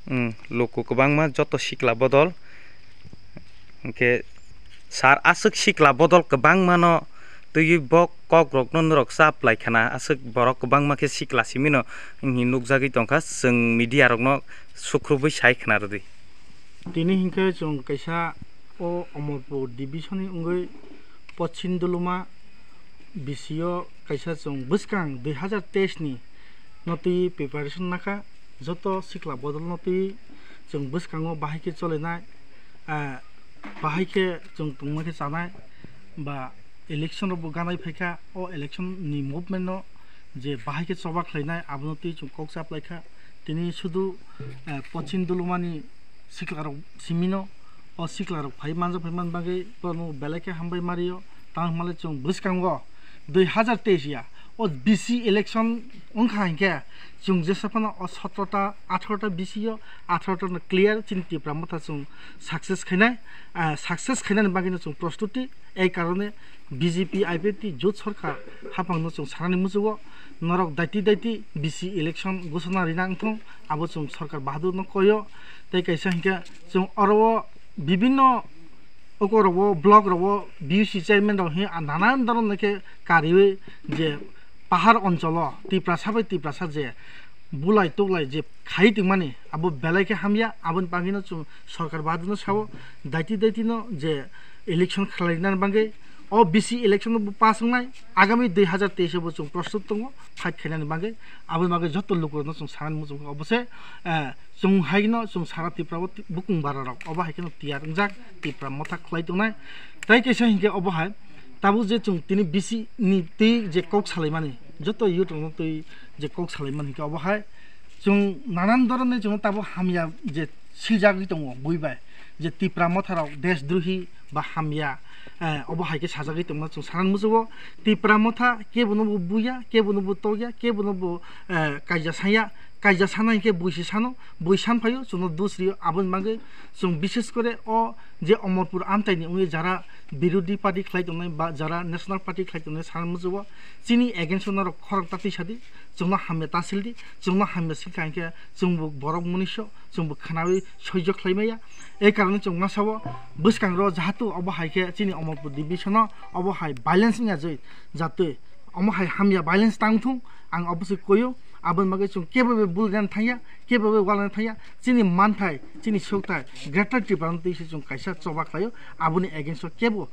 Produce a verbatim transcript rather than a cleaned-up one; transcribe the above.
Hmm, luku kwbangma joto sikla bodol. Hwnkhe sir, aswk sikla bodol kwbangmano twiwi bo kokrokno norok chap lai khna, aswk borok kwbangma khe sikla simino hinwi nukjagwi tongkha, chwng media rokno sukrubwi sai khna rwdi. Tini hinkhe chwng kaisa o Omorpur division ni wngwi Pochim Duluma B C o kaisa chwng bwskang dui hazar teis ni no twi preparation nakha, joto sikla bodol no twi chwng bwskango bahai khe cholinai, ah, bahai khe chwng tongma khe chanai ba election rok bo ganai phaikha, o election ni movement no je bahai khe choba khlainai abono twi chwng kok chap laikha. Tini sudu, eh, Pochim Dulumani siklarok simino, o siklarok phai manjak phai man bagwi bono belai khe hambai mario. Tamo hwnmale chwng bwskango dui hazar teis ya o B C election wngkha hinkhe chwng jesa phano o sotro ta, atharo ta B C o, atharo ta no clear chini Tipra Motha chwng success khainai, ah, success khainani bagwino chwng prostuti. Ei karone B J P I P F T jot sorkar haphangno chwng sanani muchugo, norok daiti daiti B C election gosona rina wngthong, abo chwng sorkar bahadurno koyo. Tei kaisa hinkhe chwng oro o bibinno okorogo, block rogo B U C chairman rok hi nanan doron khe kariwi je pahar oncholo Tiprasa bai Tiprasa je bulai tuklai je khai tongmani abo belai khe hamya. Aboni bagwino chwng sorkar bahadurno sao, daiti daitino je election khlainani bagwi o B C election bo pass wngnai, agami dui hazar teis o bo chwng prostut tongo fight khainani bagwi. Aboni bagwi joto lukurokno chwng sanani muchung kha obo se, eh, chwng haino chwng sara Tripura o bukung bara rok obo hai kheno tiyar wngjak, Tipra Motha khlai tongnai. Tai kaisa hinkhe obo hai tabuk je chwng tini B C ni twi je kok salaimani, joto youth rokno twi je kok salaimani hinkhe obo hai chwng nanan doronni chwngno tabuk hamya je siljagwi tongo bui bai, je Tipra Motha rok desdrohi ba hamya, eh, obo hai khe sajagwi tongma chwng sanani muchungo. Tipra Motha kebono bo buya, kebono bo tokya, kebono bo, eh, kaija sanya, kaija sana hinkhe bui se sano, bui san phaio chwngno dus rio. Aboni bagwi chwng bishes kore o je Omorpur amchaini wngwi jara birodhi party khlai tongnai ba jara national party khlai tongnai sanani muchungo chini against o norok khorang ta twi sadi, chwngno hamya ta sildi, chwngno hamya silkha hinkhe chwngbo borok munisyo, chwngbo khwnawi soijo khlai maya. Ei karone chwng ma sao bwskango jahatu obo hai khe chini Omorpur division o obo hai violence wngya jai jatwi omo hai hamya violence tang thung, ang obo se koyo. Aboni bagwi chwng kebo be bulgani thangya, kebo be walani thangya, chini manthai, chini sokthai Greater Tripura no twi se chwng kaisa choba khlaio, aboni against o kebo